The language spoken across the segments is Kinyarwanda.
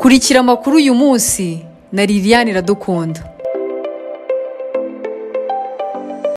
Kurikira amakuru uyu munsi na Liliane Iradukunda.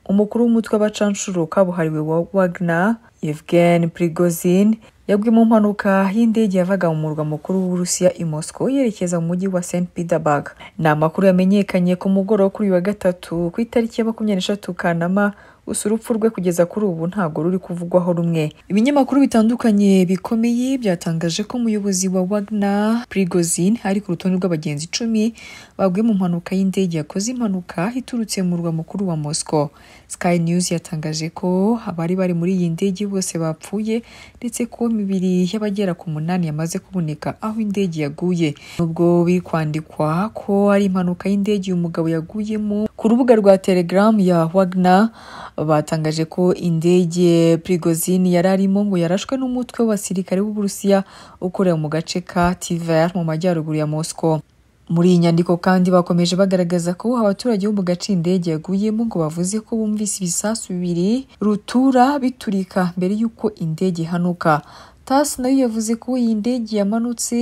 Umukuru w'umutwe w'abacanshuro kabuhariwe wa Wagner, Yevgeny Prigozhin, yaguye mu mpanuka y'indege yavaga mu murwa mukuru w'Uburusiya i Moscow yerekeza mu mujyi wa St Petersburg. Ni amakuru yamenyekanye ku mugoroba kuri uyu wa gatatu ku itariki ya 23 Kanama, gusa urupfu rwe kugeza kuri ubu ntabwo ruri kuvugwaho rumwe. Ibinyamakuru bitandukanye bikomeye byatangaje ko umuyobozi wa Wagner, Prigozhin, ari ku rutonde rw'abagenzi 10 baguye mu mpanuka y'indege yakoze impanuka iturutse mu murwa mukuru wa Moscow. Sky News yatangaje ko abari bari muri iyi ndege bose bapfuye, ndetse ko imibiri y'abagera ku 8 yamaze kuboneka aho indege yaguye. Nubwo biri kwandikwa ko ari impanuka y'indege uyu mugabo yaguyemo, ku rubuga rwa Telegram ya Wagner batangaje ko indege Prigozhin yari arimo ngo yarashwe n'umutwe w'abasirikare b'Uburusiya ukorera mu gace ka Tver mu majyaruguru ya Moscow. Muri iyi nyandiko kandi bakomeje bagaragaza ko abaturage bo mu gace indege yaguyemo ngo bavuze ko bumvise ibisasu bibiri rutura biturika mbere y'uko indege ihanuka. TASS nayo yavuze ko iyi ndege yamanutse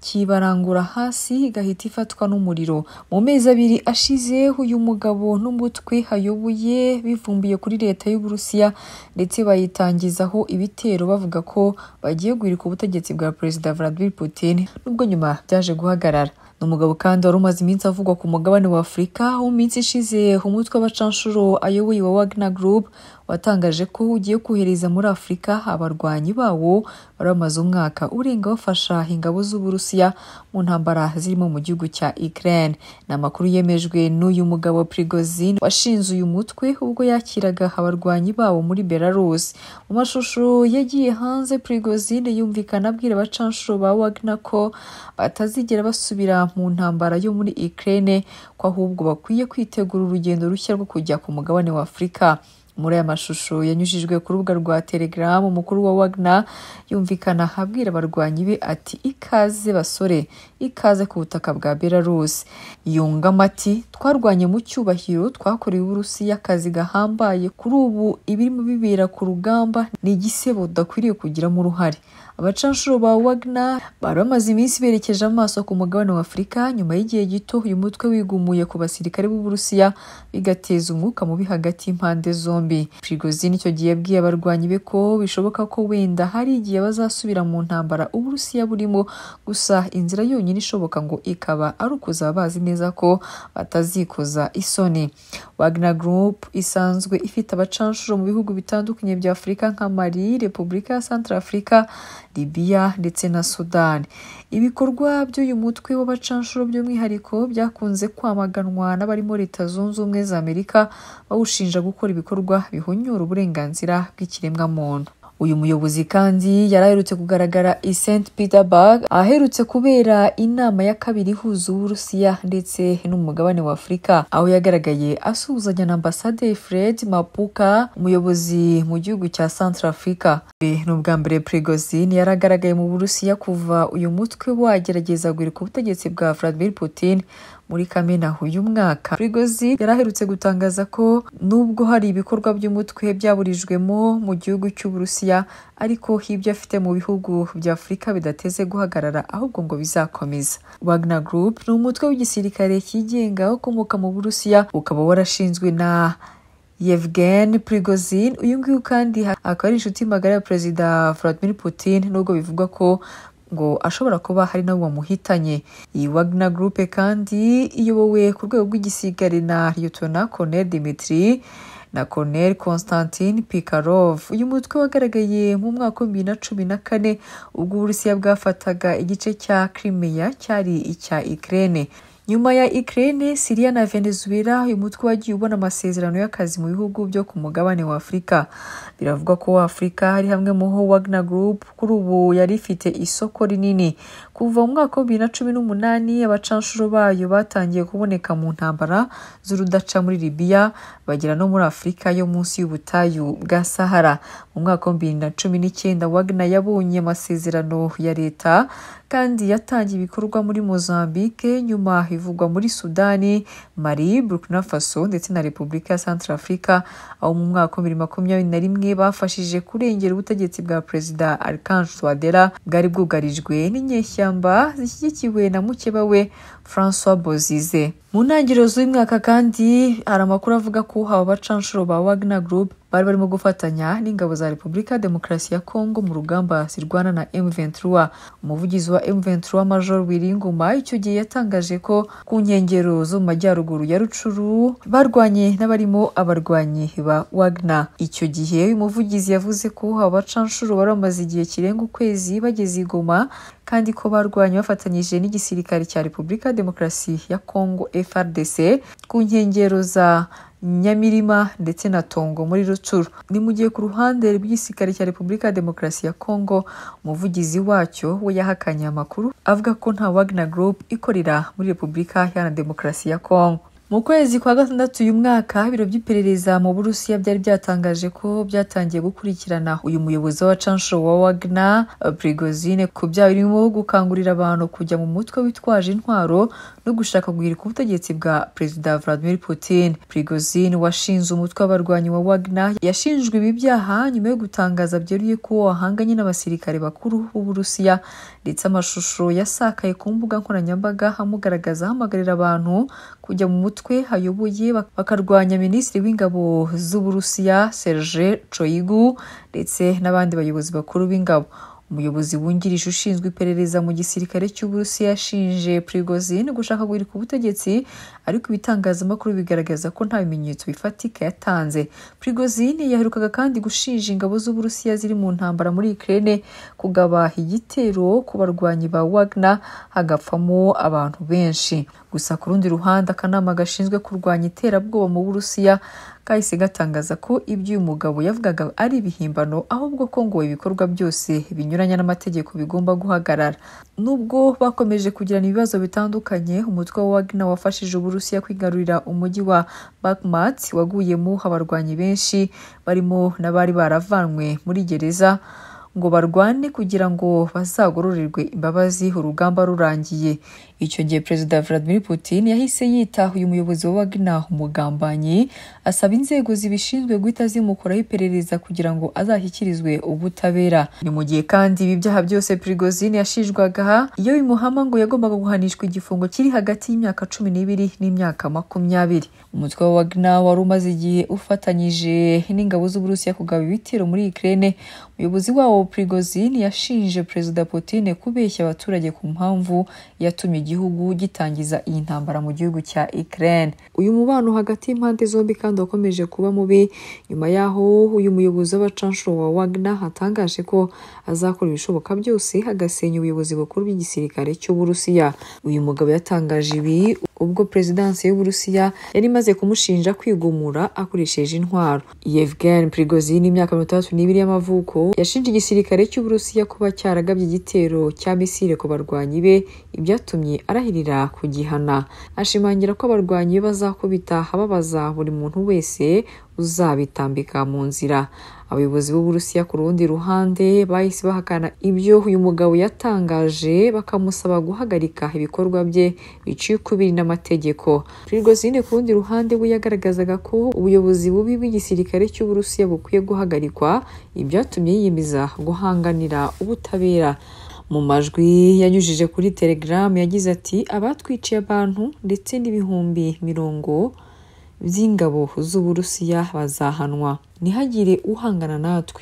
ikibarangura hasi igahita ifatwa n'umuriro. Mu mezi abiri ashize uyu mugabo n'umutwe ayoboye bivumbuye kuri leta y'Uburusiya ndetse bayitangizaho ibitero bavuga ko bagiye guhirika ubutegetsi bwa Perezida Vladimir Putin, nubwo nyuma byaje guhagarara. Ni umugabo kandi wari umaze iminsi avugwa ku mugabane wa Afurika. Mu minsi ishize umutwe w'abacanshuro ayoboye wa Wagner Group watangaje ko ugiye kohereza muri Afurika abarwanyi bawo bari bamaze umwaka urenga bafasha ingabo z'Uburusiya mu ntambara zirimo mu gihugu cya Ukraine. Ni amakuru yemejwe n'uyu mugabo Prigozhin washinze uyu mutwe ubwo yakiraga abarwanyi bawo muri Belarus. Mu mashusho yagiye hanze, Prigozhin yumvikana abwira abacanshuro ba Wagner ko batazigera basubira mu ntambara yo muri Ukraine, ko ahubwo bakwiye kwitegura urugendo rushya rwo kujya ku mugabane wa Afurika. Muri aya mashusho yanyujijwe ku rubuga rwa Telegram, umukuru wa Wagner yumvikana abwira abarwanyi be ati: "Ikaze basore, ikaze ku butaka bwa Belarus." Yungamo ati: "Twarwanye mu cyubahiro, twakorewe Uburusiya akazi gahambaye, kuri ubu ibirimo bibera ku rugamba ni igisebo tudakwiriye kugiramo uruhare." Abacanshuro ba Wagner bari bamaze iminsi berekeje amaso ku mugabane wa Afurika nyuma y'igihe gito uyu mutwe wigumuye ku basirikare b'Uburusiya, bigateza umwuka mubi hagati y'impande zombi. Prigozhin icyo gihe yabwiye abarwanyi be ko bishoboka ko wenda hari igihe bazasubira mu ntambara Uburusiya burimo, gusa inzira yonyine ishoboka ngo ikaba ari ukuzaba bazi neza ko batazikoza isoni. Wagner Group isanzwe ifite abacanshuro mu bihugu bitandukanye bya Afurika nka Mali, Repubulika ya Centrafrica, Libya ndetse na Sudan. Ibikorwa by'uyu mutwe w'abacanshuro by'umwihariko byakunze kwamaganwa n'abarimo Leta Zunze Ubumwe za Amerika, bawushinja gukora ibikorwa bihonyora uburenganzira bw'ikiremwamuntu. Uyu muyobozi kandi yari aherutse kugaragara i St Petersburg aherutse kubera inama ya kabiri ihuza Uburusiya ndetse n'umugabane wa Afurika, aho yagaragaye asuhuzanya na Ambasaderi Fred Mapuka, umuyobozi mu gihugu cya Centrafrica. Ni ubwa mbere Prigozhin yaragaragaye mu Burusiya kuva uyu mutwe wagerageza guhirika ubutegetsi bwa Vladimir Putin muri Kamena uyu mwaka. Prigozhin yari aherutse gutangaza ko nubwo hari ibikorwa by'umutwe byaburijwemo mu gihugu cy'Uburusiya, ariko ibyo afite mu bihugu bya Afurika bidateze guhagarara, ahubwo ngo bizakomeza. Wagner Group ni umutwe w'igisirikare cyigenga ukomoka mu Burusiya, ukaba warashinzwe na Yevgeny Prigozhin. Uyu nguyu kandi akaba ari inshuti magara ya Perezida Vladimir Putin, nubwo bivugwa ko ngo ashobora kuba hari nabo bamuhitanye. Iyi Wagner Group kandi iyobowe ku rwego rw'igisirikare na Lieutenant Colonel Dmitry na Colonel Konstantin Pikarov. Uyu mutwe wagaragaye mu mwaka wa 2014 ubwo Uburusiya bwafataga igice cya Crimea cyari icya Ukraine. Nyuma ya Ukraine, Syria na Venezuela, uyu mutwe wagiye ubona amasezerano y'akazi mu bihugu byo ku mugabane wa Afurika. Biravugwa ko Afurika ari hamwe mu ho Wagner Group kuri ubu yari ifite isoko rinini. Kuva mu mwaka wa 2018 abacanshuro bayo batangiye kuboneka mu ntambara z'urudaca muri Libya, bagera no muri Afurika yo munsi y'ubutayu bwa Sahara. Mu mwaka wa 2019 Wagner yabonye amasezerano ya leta kandi yatangiye ibikorwa muri Mozambique, nyuma bivugwa muri Sudani, Mali, Burkina Faso ndetse na Repubulika ya Centrafrica, aho mu mwaka wa 2021 bafashije kurengera ubutegetsi bwa Perezida Archange Touadera bwari bwugarijwe n'inyeshyamba zishyigikiwe na mukeba we François Bozize. Mu ntangiriro z'uyu mwaka kandi hari amakuru avuga ko aba bacanshuro ba Wagner Group bari barimo gufatanya n'ingabo za Repubulika ya Demokarasi ya Kongo mu rugamba zirwana na M23. Umuvugizi wa M23 Major Wiringoma icyo gihe yatangaje ko ku nkengero zo mu majyaruguru ya Rucuru barwanye n'abarimo abarwanyi ba Wagner. Icyo gihe uyu muvugizi yavuze ko aba bacanshuro bari bamaze igihe kirenga ukwezi bageze i Goma, kandi ko barwanye bafatanyije n'igisirikare cya Repubulika ya Demokarasi ya Kongo FARDC ku nkengero za Nyamirima ndetse na Tongo muri Rucuru. Ni mu gihe ku ruhande rw'igisirikare cya Repubulika ya Demokarasi ya Kongo, umuvugizi wacyo we yahakanye amakuru avuga ko nta Wagner Group ikorera muri Repubulika Iharanira Demokarasi ya Kongo. Mu kwezi kwa gatandatu uyu mwaka, ibiro by'iperereza mu Burusiya byari byatangaje ko byatangiye gukurikirana uyu muyobozi w'abacanshuro wa Wagner Prigozhin ku byaha birimo gukangurira abantu kujya mu mutwe witwaje intwaro no gushaka guhirika ubutegetsi bwa Perezida Vladimir Putin. Prigozhin washinze umutwe w'abarwanyi wa Wagner yashinjwe ibi byaha nyuma yo gutangaza byeruye ko ahanganye n'abasirikare bakuru b'Uburusiya, ndetse amashusho yasakaye ku mbuga nkoranyambaga amugaragaza ahamagarira abantu kujya mu mutwe hayoboye bakarwanya Minisitiri w'Ingabo z'Uburusiya Sergei Shoigu ndetse n'abandi bayobozi bakuru b'ingabo. Umuyobozi wungirije ushinzwe iperereza mu gisirikare cy'Uburusiya yashinje Prigozhin gushaka guhirika ubutegetsi, ariko ibitangazamakuru bigaragaza ko nta bimenyetso bifatika yatanze. Prigozhin yaherukaga kandi gushinja ingabo z'Uburusiya ziri mu ntambara muri Ukraine kugaba igitero ku barwanyi ba Wagner hagapfamo abantu benshi. Gusa ku rundi ruhande, akanama gashinzwe kurwanya iterabwoba mu Burusiya kahise gatangaza ko ibyo uyu mugabo yavugaga ari ibihimbano, ahubwo ko ngo ibikorwa byose binyuranye n'amategeko bigomba guhagarara. Nubwo bakomeje kugirana ibibazo bitandukanye, umutwe wa Wagner wafashije Uburusiya kwigarurira umujyi wa Bakhmut waguyemo abarwanyi benshi barimo n'abari baravanwe muri gereza ngo barwane kugira ngo bazagororerwe imbabazi urugamba rurangiye. Icyo gihe Perezida Vladimir Putin yahise yita uyu muyobozi wa Wagner umugambanyi, asaba inzego zibishinzwe guhita zimukoraho iperereza kugira ngo azashyikirizwe ubutabera. Ni mu gihe kandi ibi byaha byose Prigozhin yashinjwaga iyo bimuhama ngo yagombaga guhanishwa igifungo kiri hagati y'imyaka 12 n'imyaka 20. Umutwe wa Wagner wari umaze igihe ufatanyije n'ingabo z'Uburusiya kugaba ibitero muri Ukraine. Umuyobozi wawo Prigozhin yashinje Perezida Putin kubeshya abaturage ku mpamvu yatumye igihugu gitangiza iyi ntambara mu gihugu cya Ukraine. Uyu mubano hagati y'impande zombi kandi wakomeje kuba mubi nyuma yaho uyu muyobozi w'abacanshuro wa Wagner atangaje ko azakora ibishoboka byose agasenya ubuyobozi bukuru bw'igisirikare cy'Uburusiya. Uyu mugabo yatangaje ibi ubwo Perezidansi y'Uburusiya yari imaze kumushinja kwigumura akoresheje intwaro. Yevgeny Prigozhin, imyaka 32 y'amavuko, yashinje igisirikare cy'Uburusiya kuba cyaragabye igitero cya misile ku barwanyi be, ibyatumye arahirira kugihana. Ashimangira ko abarwanyi be bazakubita ababaza buri muntu wese uzabitambika mu nzira. Abayobozi b'Uburusiya ku rundi ruhande bahise bahakana ibyo uyu mugabo yatangaje, bakamusaba guhagarika ibikorwa bye biciye ukubiri n'amategeko. Prigozhin ku rundi ruhande we yagaragazaga ko ubuyobozi bubi bw'igisirikare cy'Uburusiya bukwiye guhagarikwa, ibyatumye yiyemeza guhanganira ubutabera. Mu majwi yanyujije kuri Telegram yagize ati: "Abatwiciye abantu ndetse n'ibihumbi 100 by'ingabo z'Uburusiya bazahanwa. Ntihagire uhangana natwe.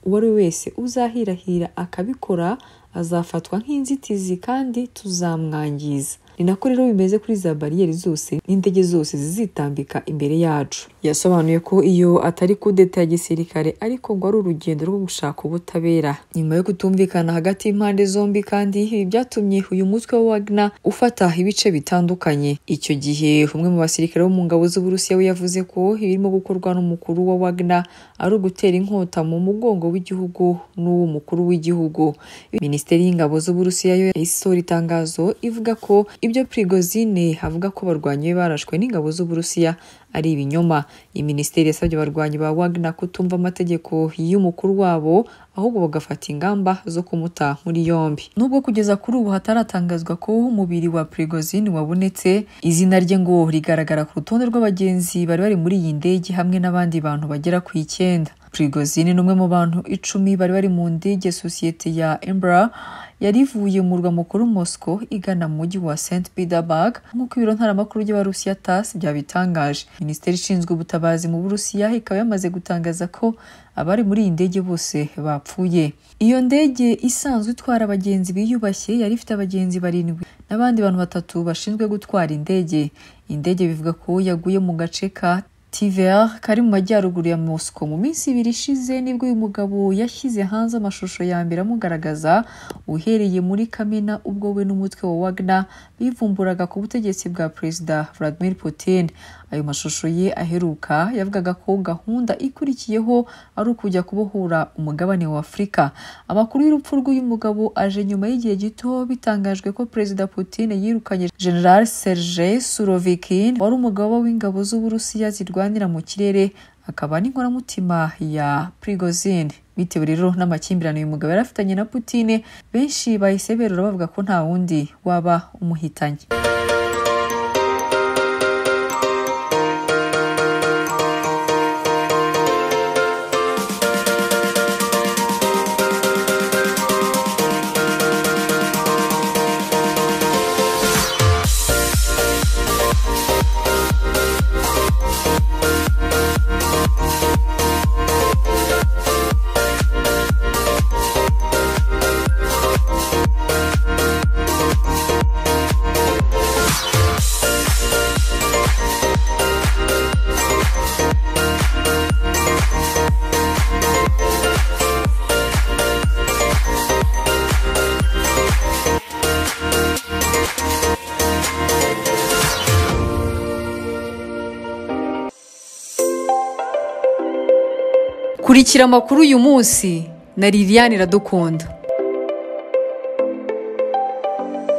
Uwo ari we wese uzahirahira akabikora azafatwa nk'inzitizi kandi tuzamwangiza." Ni nako rero bimeze kuri za bariyeri zose n'indege zose zizitambika imbere yacu. Yasobanuye ko iyo atari kudeta ya gisirikare, ariko ngo ari urugendo rwo gushaka ubutabera. Nyuma yo kutumvikana hagati y'impande zombi kandi, ibi byatumye uyu mutwe wa Wagner ufata ibice bitandukanye. Icyo gihe umwe mu basirikare bo mu ngabo z'Uburusiya we yavuze ko ibirimo gukorwa n'umukuru wa Wagner ari ugutera inkota mu mugongo w'igihugu n'uw'umukuru w'igihugu. Minisiteri y'Ingabo z'Uburusiya yo yasohora itangazo ivuga ko ibyo Prigozhin avuga ko abarwanyi be barashwe n'ingabo z'Uburusiya ari ibinyoma. Iyi minisiteri yasabye abarwanyi ba Wagner kutumva amategeko y'umukuru wabo, ahubwo bagafata ingamba zo kumuta muri yombi. Nubwo kugeza kuri ubu hataratangazwa ko umubiri wa Prigozhin wabonetse, izina rye ngo rigaragara ku rutonde rw'abagenzi bari bari muri iyi ndege hamwe n'abandi bantu bagera ku 9. Prigozhin ni umwe mu bantu 10 bari bari mu ndege sosiyete ya Embraer yari ivuye mu murwa mukuru Moscow igana mu mujyi wa St Petersburg, nk'uko ibiro ntaramakuru by'Abarusiya TASS byabitangaje. Minisiteri ishinzwe ubutabazi mu Burusiya ikaba yamaze gutangaza ko abari muri iyi ndege bose bapfuye. Iyo ndege isanzwe itwara abagenzi biyubashye yari ifite abagenzi 7 n'abandi bantu 3 bashinzwe gutwara indege. Indege bivuga ko yaguye mu gace ka Tver kari mu majyaruguru ya Moscow. Mu minsi 2 ishize nibwo uyu mugabo yashyize hanze amashusho ya mbere amugaragaza uhereye muri Kamena ubwo we n'umutwe wa Wagner bivumburaga ku butegetsi bwa Perezida Vladimir Putin. Ayo mashusho ye aheruka yavugaga ko gahunda ikurikiyeho ari ukujya kubohora umugabane wa Afurika. Amakuru y'urupfu rw'uyu mugabo aje nyuma y'igihe gito bitangajwe ko Perezida Putin yirukanye General Sergei Surovikin wari umugaba w'ingabo z'Uburusiya zirwanira mu kirere, akaba n'inkoramutima ya Prigozhin. Bitewe rero n'amakimbirane uyu mugabo yari afitanye na Putin, benshi bahise berura bavuga ko nta wundi waba umuhitanye. Kurikira amakuru uyu munsi na Liliane Iradukunda.